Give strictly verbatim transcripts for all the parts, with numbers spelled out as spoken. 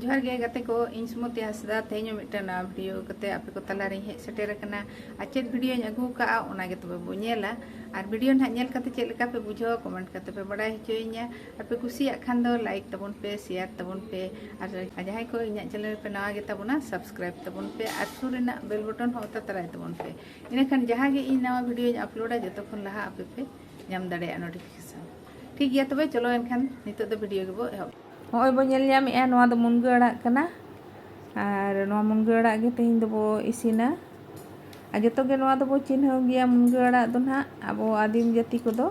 ᱡᱚᱦᱟᱨ ᱜᱮ ᱜᱟᱛᱮ ᱠᱚ, ᱤᱧ ᱥᱩᱢᱚᱛᱤ ᱦᱟᱸᱥᱫᱟ᱾ ᱛᱮᱦᱮᱧ ᱦᱚᱸ ᱢᱤᱫᱴᱟᱝ ᱱᱟᱣᱟ ᱵᱷᱤᱰᱤᱭᱳ ᱠᱟᱛᱮ ᱟᱯᱮ ᱠᱚ ᱛᱟᱞᱟᱨᱤᱧ ᱦᱮᱡ ᱥᱮᱴᱮᱨ ᱟᱠᱟᱱᱟ᱾ ᱟᱨ ᱪᱮᱫ ᱵᱷᱤᱰᱤᱭᱳᱧ ᱟᱹᱜᱩ ᱟᱠᱟᱫᱼᱟ, ᱚᱱᱟ ᱜᱮ ᱛᱚᱵᱮ ᱵᱚ ᱧᱮᱞᱟ᱾ ᱟᱨ ᱵᱷᱤᱰᱤᱭᱳ ᱱᱟᱦᱟᱜ ᱧᱮᱞ ᱠᱟᱛᱮ ᱪᱮᱫ ᱞᱮᱠᱟ ᱯᱮ ᱵᱩᱡᱷᱟᱹᱣᱟ, ᱠᱚᱢᱮᱱᱴ ᱠᱟᱛᱮ ᱯᱮ ᱵᱟᱲᱟᱭ ᱦᱚᱪᱚᱭᱤᱧᱟ᱾ ᱟᱨ ᱯᱮ ᱠᱩᱥᱤᱭᱟᱜ ᱠᱷᱟᱱ ᱫᱚ ᱞᱟᱭᱤᱠ ᱛᱟᱵᱚᱱ ᱯᱮ, ᱥᱮᱭᱟᱨ ᱛᱟᱵᱚᱱ ᱯᱮ, ᱟᱨ ᱡᱟᱦᱟᱸᱭ ᱠᱚ ᱤᱧᱟᱹᱜ ᱪᱮᱱᱮᱞ ᱨᱮᱯᱮ ᱱᱟᱣᱟ ᱜᱮ ᱛᱟᱵᱚᱱᱟ, ᱥᱟᱵᱥᱠᱨᱟᱭᱤᱵ ᱛᱟᱵᱚᱱ ᱯᱮ, ᱟᱨ ᱥᱩᱨ ᱨᱮᱱᱟᱜ ᱵᱮᱞ ᱵᱚᱴᱚᱱ ᱦᱚᱸ ᱚᱛᱟ ᱛᱟᱨᱟᱭ ᱛᱟᱵᱚᱱ ᱯᱮ᱾ ᱤᱱᱟᱹᱠᱷᱟᱱ ᱡᱟᱦᱟᱸ ᱜᱮ ᱤᱧ ᱱᱟᱣᱟ ᱵᱷᱤᱰᱤᱭᱳᱧ ᱟᱯᱞᱳᱰᱟ, ᱡᱚᱛᱚ ᱠᱷᱚᱱ ᱞᱟᱦᱟ ᱟᱯᱮ ᱯᱮ ᱧᱟᱢ ᱫᱟᱲᱮᱭᱟᱜᱼᱟ ᱱᱳᱴᱤᱯᱷᱤᱠᱮᱥᱚᱱ᱾ ᱴᱷᱤᱠ ᱜᱮᱭᱟ, ᱛᱚᱵᱮ ᱪᱚᱞᱚ ᱮᱱᱠᱷᱟᱱ ᱱᱤᱛᱚᱜ ᱫᱚ ᱵᱷᱤᱰᱤᱭᱳ ᱜᱮᱵᱚ ᱮᱦᱚᱵ᱾ ᱦᱚᱸᱜᱼᱚᱭ ᱵᱚ ᱧᱮᱞ ᱧᱟᱢᱮᱜᱼᱟ, ᱱᱚᱣᱟ ᱫᱚ ᱢᱩᱱᱜᱟᱹ ᱟᱲᱟᱜ ᱠᱟᱱᱟ᱾ ᱟᱨ ᱱᱚᱣᱟ ᱢᱩᱱᱜᱟᱹ ᱟᱲᱟᱜ ᱜᱮ ᱛᱮᱦᱮᱧ ᱫᱚᱵᱚ ᱤᱥᱤᱱᱟ᱾ ᱟᱨ ᱡᱚᱛᱚ ᱜᱮ ᱱᱚᱣᱟ ᱫᱚᱵᱚ ᱪᱤᱱᱦᱟᱹᱣ ᱜᱮᱭᱟ, ᱢᱩᱱᱜᱟᱹ ᱟᱲᱟᱜ ᱫᱚ ᱱᱟᱦᱟᱜ ᱟᱵᱚ ᱟᱹᱫᱤᱢ ᱡᱟᱹᱛᱤ ᱠᱚᱫᱚ᱾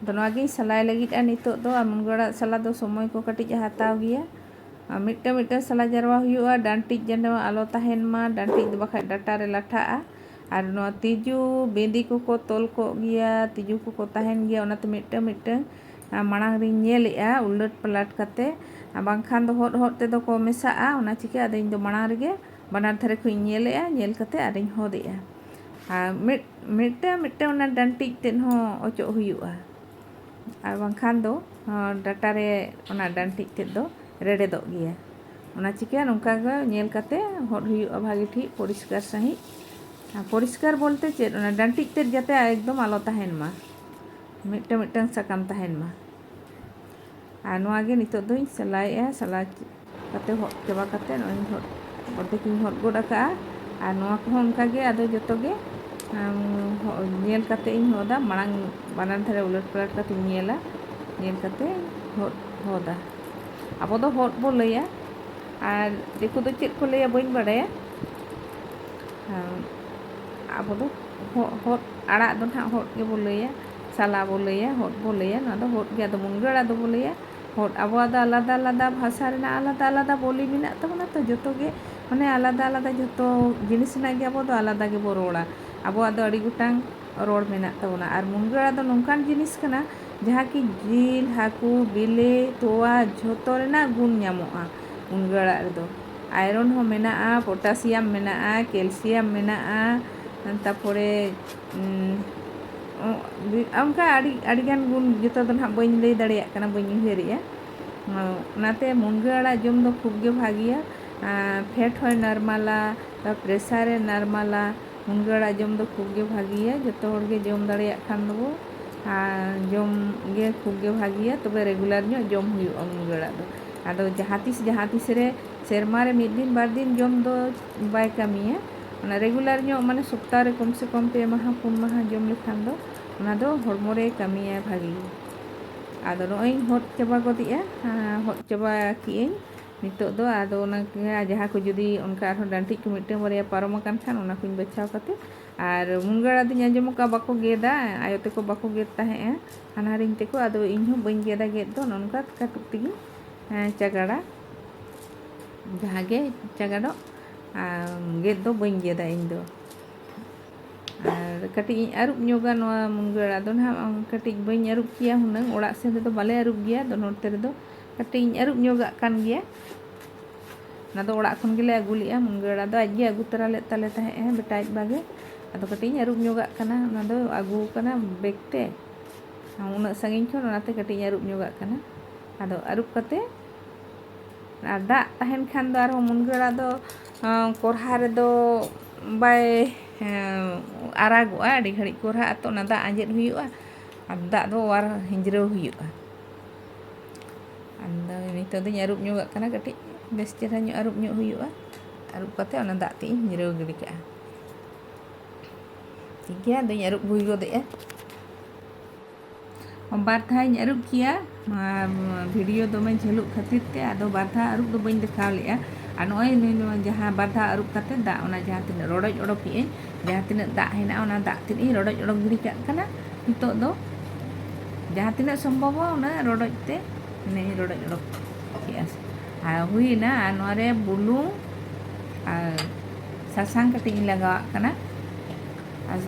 ᱟᱫᱚ ᱱᱚᱣᱟ ᱜᱤᱧ ᱥᱟᱞᱟᱭ ᱞᱟᱹᱜᱤᱫᱼᱟ ᱱᱤᱛᱚᱜ ᱫᱚ᱾ ᱟᱨ ᱢᱩᱱᱜᱟᱹ ᱟᱲᱟᱜ ᱥᱟᱞᱟ ᱫᱚ ᱥᱚᱢᱚᱭ ᱠᱚ ᱠᱟᱹᱴᱤᱡ ᱮ ᱦᱟᱛᱟᱣ ᱜᱮᱭᱟ᱾ ᱟᱨ ᱢᱤᱫᱴᱟᱝ ᱢᱤᱫᱴᱟᱝ ᱥᱟᱞᱟ ᱡᱟᱨᱣᱟ ᱦᱩᱭᱩᱜᱼᱟ, ᱰᱟᱱᱴᱤᱡ ᱡᱮᱱᱚ ᱟᱞᱚ ᱛᱟᱦᱮᱱ ᱢᱟ, ᱰᱟᱱᱴᱤᱡ ᱫᱚ ᱵᱟᱠᱷᱟᱡ ᱰᱟᱴᱟ ᱨᱮ ᱞᱟᱴᱷᱟᱜᱼᱟ᱾ ᱟᱨ ᱱᱚᱣᱟ ᱛᱤᱡᱩ, ᱵᱤᱸᱫᱤ ᱠᱚᱠᱚ ᱛᱚᱞ ᱠᱚᱜ ᱜᱮᱭᱟ, ᱛᱤᱡᱩ ᱠᱚᱠᱚ ᱛᱟᱦᱮᱱ ᱜᱮᱭᱟ, ᱚᱱᱟᱛᱮ ᱢᱤᱫᱴᱟᱝ ᱢᱤᱫᱴᱟᱝ, ᱟᱨ ᱢᱟᱲᱟᱝ ᱨᱤᱧ ᱧᱮᱞᱮᱜᱼᱟ ᱩᱞᱟᱹᱴ ᱯᱟᱞᱟᱴ ᱠᱟᱛᱮ᱾ ᱟᱨ ᱵᱟᱝᱠᱷᱟᱱ ᱫᱚ ᱦᱚᱫ ᱦᱚᱫ ᱛᱮᱫᱚ ᱠᱚ ᱢᱮᱥᱟᱜᱼᱟ, ᱚᱱᱟ ᱪᱤᱠᱟᱹ ᱟᱫᱚ ᱤᱧ ᱫᱚ ᱢᱟᱲᱟᱝ ᱨᱮᱜᱮ ᱵᱟᱱᱟᱨ ᱫᱷᱟᱨᱮ ᱠᱷᱚᱱ ᱤᱧ ᱧᱮᱞᱮᱜᱼᱟ, ᱧᱮᱞ ᱠᱟᱛᱮ ᱟᱨᱤᱧ ᱦᱚᱫᱮᱜᱼᱟ᱾ ᱟᱨ ᱢᱤᱫ, ᱢᱤᱫᱴᱟᱝ ᱢᱤᱫᱴᱟᱝ ᱚᱱᱟ ᱰᱟᱱᱴᱤᱡ ᱛᱮᱫ ᱦᱚᱸ ᱚᱪᱚᱜ ᱦᱩᱭᱩᱜᱼᱟ᱾ ᱟᱨ ᱵᱟᱝᱠᱷᱟᱱ ᱫᱚ, ᱦᱚᱸ, ᱰᱟᱴᱟ ᱨᱮ ᱚᱱᱟ ᱰᱟᱱᱴᱤᱡ ᱛᱮᱫ ᱫᱚ ᱨᱮᱰᱮᱫᱚᱜ ᱜᱮᱭᱟ᱾ ᱚᱱᱟ ᱪᱤᱠᱟᱹ ᱱᱚᱝᱠᱟ ᱜᱮ ᱧᱮᱞ ᱠᱟᱛᱮ ᱦᱚᱫ ᱦᱩᱭᱩᱜᱼᱟ ᱵᱷᱟᱜᱮ ᱴᱷᱤᱠ ᱯᱚᱨᱤᱥᱠᱟᱨ ᱥᱟᱺᱦᱤᱡ᱾ ᱟᱨ ᱯᱚᱨᱤᱥᱠᱟᱨ ᱵᱚᱞᱛᱮ ᱪᱮᱫ, ᱚᱱᱟ ᱰᱟᱱᱴᱤᱡ ᱛᱮᱫ ᱡᱟᱛᱮ ᱮᱠᱫᱚᱢ ᱟᱞᱚ ᱛᱟᱦᱮᱱ ᱢᱟ, ᱢᱤᱫᱴᱟᱝ ᱢᱤᱫᱴᱟᱝ ᱥᱟᱠᱟᱢ ᱛᱟᱦᱮᱱ ᱢᱟ᱾ ᱟᱨ ᱱᱚᱣᱟ ᱜᱮ ᱱᱤᱛᱚᱜ ᱫᱚᱧ ᱥᱟᱞᱟᱭᱮᱜᱼᱟ, ᱥᱟᱞᱟ ᱠᱟᱛᱮ ᱦᱚᱫ ᱪᱟᱵᱟ ᱠᱟᱛᱮ ᱱᱚᱜᱼᱚᱭ ᱤᱧ ᱦᱚᱫ, ᱚᱨᱫᱷᱮᱠ ᱤᱧ ᱦᱚᱫ ᱜᱚᱫ ᱟᱠᱟᱜᱼᱟ᱾ ᱟᱨ ᱱᱚᱣᱟ ᱠᱚᱦᱚᱸ ᱚᱱᱠᱟ ᱜᱮ ᱟᱫᱚ ᱡᱚᱛᱚ ᱜᱮ, ᱟᱢ, ᱦᱚ-, ᱧᱮᱞ ᱠᱟᱛᱮ ᱤᱧ ᱦᱚᱫᱟ, ᱢᱟᱲᱟᱝ ᱵᱟᱱᱟᱨ ᱫᱷᱟᱨᱮ ᱩᱞᱟᱹᱴ ᱯᱟᱞᱟᱴ ᱠᱟᱛᱮᱧ ᱧᱮᱞᱟ, ᱧᱮᱞ ᱠᱟᱛᱮ ᱦᱚᱫ, ᱦᱚᱫᱟ᱾ ᱟᱵᱚ ᱫᱚ ᱦᱚᱫ ᱵᱚ ᱞᱟᱹᱭᱟ, ᱟᱨ ᱫᱤᱠᱩ ᱫᱚ ᱪᱮᱫ ᱠᱚ ᱞᱟᱹᱭᱟ ᱵᱟᱹᱧ ᱵᱟᱲᱟᱭᱟ᱾ ᱦᱮᱸ, ᱟᱵᱚ ᱫᱚ ᱦᱚ-, ᱦᱚᱫ ᱟᱲᱟᱜ ᱫᱚ ᱱᱟᱦᱟᱜ ᱦᱚᱫ ᱜᱮᱵᱚ ᱞᱟᱹᱭᱟ, ᱥᱟᱞᱟ ᱵᱚ ᱞᱟᱹᱭᱟ, ᱦᱚᱫ ᱵᱚ ᱞᱟᱹᱭᱟ, ᱱᱚᱣᱟ ᱫᱚ ᱦᱚᱫ ᱜᱮ᱾ ᱟᱫᱚ ᱢᱩᱱᱜᱟᱹ ᱟᱲᱟᱜ ᱫᱚᱵᱚ ᱞᱟᱹᱭᱟ ᱦᱚᱫ᱾ ᱟᱵᱚᱣᱟᱜ ᱫᱚ ᱟᱞᱟᱫᱟ ᱟᱞᱟᱫᱟ ᱵᱷᱟᱥᱟ ᱨᱮᱱᱟᱜ ᱟᱞᱟᱫᱟ ᱟᱞᱟᱫᱟ ᱵᱚᱞᱤ ᱢᱮᱱᱟᱜ ᱛᱟᱵᱚᱱᱟ, ᱛᱚ ᱡᱚᱛᱚ ᱜᱮ ᱢᱟᱱᱮ ᱟᱞᱟᱫᱟ ᱟᱞᱟᱫᱟ, ᱡᱚᱛᱚ ᱡᱤᱱᱤᱥ ᱨᱮᱱᱟᱜ ᱜᱮ ᱟᱵᱚ ᱫᱚ ᱟᱞᱟᱫᱟ ᱜᱮᱵᱚ ᱨᱚᱲᱟ᱾ ᱟᱵᱚᱣᱟᱜ ᱫᱚ ᱟᱹᱰᱤ ᱜᱚᱴᱟᱝ ᱨᱚᱲ ᱢᱮᱱᱟᱜ ᱛᱟᱵᱚᱱᱟ᱾ ᱟᱨ ᱢᱩᱱᱜᱟᱹ ᱟᱲᱟᱜ ᱫᱚ ᱱᱚᱝᱠᱟᱱ ᱡᱤᱱᱤᱥ ᱠᱟᱱᱟ, ᱡᱟᱦᱟᱸ ᱠᱤ ᱡᱤᱞ, ᱦᱟᱹᱠᱩ, ᱵᱤᱞᱤ, ᱛᱚᱣᱟ, ᱡᱷᱚᱛᱚ ᱨᱮᱱᱟᱜ ᱜᱩᱱ ᱧᱟᱢᱚᱜᱼᱟ ᱢᱩᱱᱜᱟᱹ ᱟᱲᱟᱜ ᱨᱮᱫᱚ᱾ ᱟᱭᱨᱚᱱ ᱦᱚᱸ ᱢᱮᱱᱟᱜᱼᱟ, ᱯᱚᱴᱟᱥᱤᱭᱟᱢ ᱢᱮᱱᱟᱜᱼᱟ, ᱠᱮᱞᱥᱤᱭᱟᱢ ᱢᱮᱱᱟᱜᱼᱟ, ᱛᱟᱯᱚᱨᱮ, ᱩᱸ, ᱚ-, ᱚᱱᱠᱟ ᱟᱹᱰᱤ, ᱟᱹᱰᱤᱜᱟᱱ ᱜᱩᱱ, ᱡᱚᱛᱚ ᱫᱚ ᱱᱟᱦᱟᱜ ᱵᱟᱹᱧ ᱞᱟᱹᱭ ᱫᱟᱲᱮᱭᱟᱜ ᱠᱟᱱᱟ, ᱵᱟᱹᱧ ᱩᱭᱦᱟᱹᱨᱮᱜᱼᱟ᱾ ᱚᱱᱟᱛᱮ ᱢᱩᱱᱜᱟᱹ ᱟᱲᱟᱜ ᱡᱚᱢ ᱫᱚ ᱠᱷᱩᱵ ᱜᱮ ᱵᱷᱟᱜᱮᱭᱟ᱾ ᱯᱷᱮᱴ ᱦᱚᱸᱭ ᱱᱟᱨᱢᱟᱞᱟ, ᱯᱨᱮᱥᱟᱨᱮ ᱱᱟᱨᱢᱟᱞᱟ᱾ ᱢᱩᱱᱜᱟᱹ ᱟᱲᱟᱜ ᱡᱚᱢ ᱫᱚ ᱠᱷᱩᱵ ᱜᱮ ᱵᱷᱟᱜᱮᱭᱟ᱾ ᱡᱚᱛᱚ ᱦᱚᱲ ᱜᱮ ᱡᱚᱢ ᱫᱟᱲᱮᱭᱟᱜ ᱠᱷᱟᱱ ᱫᱚᱵᱚ, ᱟᱨ ᱡᱚᱢ ᱜᱮ ᱠᱷᱩᱵ ᱜᱮ ᱵᱷᱟᱜᱮᱭᱟ᱾ ᱛᱚᱵᱮ ᱨᱮᱜᱩᱞᱟᱨ ᱧᱚᱜ ᱡᱚᱢ ᱦᱩᱭᱩᱜᱼᱟ ᱢᱩᱱᱜᱟᱹ ᱟᱲᱟᱜ ᱫᱚ᱾ ᱟᱫᱚ ᱡᱟᱦᱟᱸ ᱛᱤᱥ ᱡᱟᱦᱟᱸ ᱛᱤᱥ ᱨᱮ, ᱥᱮᱨᱢᱟ ᱨᱮ ᱢᱤᱫ ᱫᱤᱱ ᱵᱟᱨ ᱫᱤᱱ ᱡᱚᱢ ᱫᱚ ᱵᱟᱭ ᱠᱟᱹᱢᱤᱭᱟ᱾ ᱚᱱᱟ ᱨᱮᱜᱩᱞᱟᱨ ᱧᱚᱜ, ᱢᱟᱱᱮ ᱥᱚᱯᱛᱟ ᱨᱮ ᱠᱚᱢ ᱥᱮ ᱠᱚᱢ ᱯᱮ ᱢᱟᱦᱟ ᱯᱩᱱ ᱢᱟᱦᱟ ᱡᱚᱢ ᱞᱮᱠᱷᱟᱱ ᱫᱚ ᱚᱱᱟ ᱫᱚ ᱦᱚᱲᱢᱚ ᱨᱮ ᱠᱟᱹᱢᱤᱭᱟᱭ ᱵᱷᱟᱜᱮ ᱜᱮ᱾ ᱟᱫᱚ ᱱᱚᱜᱼᱚᱭ ᱤᱧ ᱦᱚᱫ ᱪᱟᱵᱟ ᱜᱚᱫᱮᱜᱼᱟ, ᱦᱮᱸ, ᱦᱚᱫ ᱪᱟᱵᱟ ᱠᱮᱜᱼᱟᱹᱧ ᱱᱤᱛᱚᱜ ᱫᱚ᱾ ᱟᱫᱚ ᱚᱱᱟ ᱡᱟᱦᱟᱸ ᱠᱚ ᱡᱩᱫᱤ ᱚᱱᱠᱟ ᱟᱨᱦᱚᱸ ᱰᱟᱹᱱᱴᱤᱡ ᱠᱚ ᱢᱤᱫᱴᱟᱝ ᱵᱟᱨᱭᱟ ᱯᱟᱨᱚᱢ ᱟᱠᱟᱱ ᱠᱷᱟᱱ, ᱚᱱᱟ ᱠᱚᱧ ᱵᱟᱪᱷᱟᱣ ᱠᱟᱛᱮ, ᱟᱨ ᱢᱩᱱᱜᱟᱹ ᱟᱲᱟᱜ ᱫᱚᱧ ᱟᱸᱡᱚᱢ ᱟᱠᱟᱫᱼᱟ ᱵᱟᱠᱚ ᱜᱮᱫᱟ, ᱟᱭᱳ ᱛᱟᱠᱚ ᱵᱟᱠᱚ ᱜᱮᱫ ᱛᱟᱦᱮᱸᱜᱼᱟ, ᱦᱟᱱᱦᱟᱨᱤᱧ ᱛᱟᱠᱚ᱾ ᱟᱫᱚ ᱤᱧ ᱦᱚᱸ ᱵᱟᱹᱧ ᱜᱮᱫᱟ ᱜᱮᱫ ᱫᱚ, ᱱᱚᱝᱠᱟ ᱠᱟᱹᱴᱩᱵ ᱛᱮᱜᱮᱧ, ᱦᱮᱸ, ᱪᱟᱜᱟᱲᱟ, ᱡᱟᱦᱟᱸ ᱜᱮ ᱪᱟᱜᱟᱲᱚᱜ, ᱟᱨ ᱜᱮᱫ ᱫᱚ ᱵᱟᱹᱧ ᱜᱮᱫᱟ ᱤᱧ ᱫᱚ᱾ ᱟᱨ ᱠᱟᱹᱴᱤᱡ ᱤᱧ ᱟᱹᱨᱩᱵ ᱧᱚᱜᱟ ᱱᱚᱣᱟ ᱢᱩᱱᱜᱟᱹ ᱟᱲᱟᱜ ᱫᱚ ᱱᱟᱦᱟᱜ, ᱠᱟᱹᱴᱤᱡ ᱵᱟᱹᱧ ᱟᱹᱨᱩᱵ ᱠᱮᱭᱟ ᱦᱩᱱᱟᱹᱝ, ᱚᱲᱟᱜ ᱥᱮᱱ ᱨᱮᱫᱚ ᱵᱟᱞᱮ ᱟᱹᱨᱩᱵ ᱜᱮᱭᱟ, ᱟᱫᱚ ᱱᱚᱛᱮ ᱨᱮᱫᱚ ᱠᱟᱹᱴᱤᱡ ᱤᱧ ᱟᱹᱨᱩᱵ ᱧᱚᱜᱟᱜ ᱠᱟᱱ ᱜᱮᱭᱟ᱾ ᱚᱱᱟ ᱫᱚ ᱚᱲᱟᱜ ᱠᱷᱚᱱ ᱜᱮᱞᱮ ᱟᱹᱜᱩ ᱞᱮᱜᱼᱟ, ᱢᱩᱱᱜᱟᱹ ᱟᱲᱟᱜ ᱫᱚ ᱟᱡ ᱜᱮ ᱟᱹᱜᱩ ᱛᱚᱨᱟ ᱞᱮᱫ ᱛᱟᱞᱮ ᱛᱟᱦᱮᱸᱜᱼᱟ ᱵᱮᱴᱟ ᱟᱡ ᱵᱟ ᱜᱮ᱾ ᱟᱫᱚ ᱠᱟᱹᱴᱤᱡ ᱤᱧ ᱟᱹᱨᱩᱵ ᱧᱚᱜᱟᱜ ᱠᱟᱱᱟ, ᱚᱱᱟ ᱫᱚ ᱟᱹᱜᱩ ᱠᱟᱱᱟ ᱵᱮᱜᱽ ᱛᱮ ᱩᱱᱟᱹᱜ ᱥᱟᱺᱜᱤᱧ ᱠᱷᱚᱱ, ᱚᱱᱟᱛᱮ ᱠᱟᱹᱴᱤᱡ ᱤᱧ ᱟᱹᱨᱩᱵ ᱧᱚᱜᱟᱜ ᱠᱟᱱᱟ᱾ ᱟᱫᱚ ᱟᱹᱨᱩᱵ ᱠᱟᱛᱮ, ᱟᱨ ᱫᱟᱜ ᱛᱟᱦᱮᱱ ᱠᱷᱟᱱ ᱫᱚ ᱟᱨᱦᱚᱸ ᱢᱩᱱᱜᱟᱹ ᱟᱲᱟᱜ ᱫᱚ, ᱟᱸ, ᱠᱚᱨᱦᱟ ᱨᱮᱫᱚ ᱵᱟᱭ, ᱮᱸ, ᱟᱨᱟᱜᱚᱜᱼᱟ, ᱟᱹᱰᱤ ᱜᱷᱟᱹᱲᱤᱡ ᱠᱚᱨᱦᱟᱜᱼᱟ ᱛᱚ, ᱚᱱᱟ ᱫᱟᱜ ᱟᱸᱡᱮᱫ ᱦᱩᱭᱩᱜᱼᱟ, ᱟᱨ ᱫᱟᱜ ᱫᱚ ᱚᱣᱟᱨ ᱦᱤᱸᱡᱽᱨᱟᱹᱣ ᱦᱩᱭᱩᱜᱼᱟ᱾ ᱟᱫᱚ ᱱᱤᱛᱚᱜ ᱫᱚᱧ ᱟᱹᱨᱩᱵ ᱧᱚᱜᱟᱜ ᱠᱟᱱᱟ, ᱠᱟᱹᱴᱤᱡ ᱵᱮᱥ ᱪᱮᱦᱨᱟ ᱧᱚᱜ ᱟᱹᱨᱩᱵ ᱧᱚᱜ ᱦᱩᱭᱩᱜᱼᱟ᱾ ᱟᱹᱨᱩᱵ ᱠᱟᱛᱮ ᱚᱱᱟ ᱫᱟᱜ ᱛᱮ ᱤᱧ ᱦᱤᱸᱡᱽᱨᱟᱹᱣ ᱜᱤᱰᱤ ᱠᱟᱜᱼᱟ᱾ ᱴᱷᱤᱠ ᱜᱮᱭᱟ, ᱟᱫᱚᱧ ᱟᱹᱨᱩᱵ ᱦᱩᱭ ᱜᱚᱫᱮᱜᱼᱟ᱾ ᱵᱟᱨ ᱫᱷᱟᱣ ᱤᱧ ᱟᱹᱨᱩᱵ ᱠᱮᱭᱟ, ᱱᱚᱣᱟ ᱵᱷᱤᱰᱤᱭᱳ ᱫᱚᱢᱮ ᱡᱷᱟᱹᱞᱩᱜ ᱠᱷᱟᱹᱛᱤᱨ ᱛᱮ ᱟᱫᱚ ᱵᱟᱨ ᱫᱷᱟᱣ ᱟᱹᱨᱩᱵ ᱫᱚ ᱵᱟᱹᱧ ᱫᱮᱠᱷᱟᱣ ᱞᱮᱜᱼᱟ᱾ ᱟᱨ ᱱᱚᱜᱼᱚᱭ ᱱᱩᱭ ᱱᱚᱣᱟ ᱡᱟᱦᱟᱸ ᱵᱟᱨ ᱫᱷᱟᱣ ᱟᱹᱨᱩᱵ ᱠᱟᱛᱮ ᱫᱟᱜ, ᱚᱱᱟ ᱡᱟᱦᱟᱸ ᱛᱤᱱᱟᱹᱜ ᱨᱚᱰᱚᱡ ᱚᱰᱚᱠ ᱠᱮᱜᱼᱟᱹᱧ, ᱡᱟᱦᱟᱸ ᱛᱤᱱᱟᱹᱜ ᱫᱟᱜ ᱦᱮᱱᱟᱜᱼᱟ, ᱚᱱᱟ ᱫᱟᱜ ᱛᱮᱫ ᱤᱧ ᱨᱚᱰᱚᱡ ᱚᱰᱚᱠ ᱜᱤᱰᱤ ᱠᱟᱜ ᱠᱟᱱᱟ᱾ ᱱᱤᱛᱚᱜ ᱫᱚ ᱡᱟᱦᱟᱸ ᱛᱤᱱᱟᱹᱜ ᱥᱚᱢᱵᱷᱚᱵᱚᱜᱼᱟ ᱩᱱᱟᱹᱜ ᱨᱚᱰᱚᱡ ᱛᱮ, ᱤᱱᱟᱹᱜ ᱤᱧ ᱨᱚᱰᱚᱡ ᱚᱰᱚᱠ ᱠᱮᱜᱼᱟ᱾ ᱟᱨ ᱦᱩᱭᱮᱱᱟ, ᱟᱨ ᱱᱚᱣᱟ ᱨᱮ ᱵᱩᱞᱩᱝ ᱟᱨ ᱥᱟᱥᱟᱝ ᱠᱟᱹᱴᱤᱡ ᱤᱧ ᱞᱟᱜᱟᱣᱟᱜ ᱠᱟᱱᱟ᱾ ᱟᱨ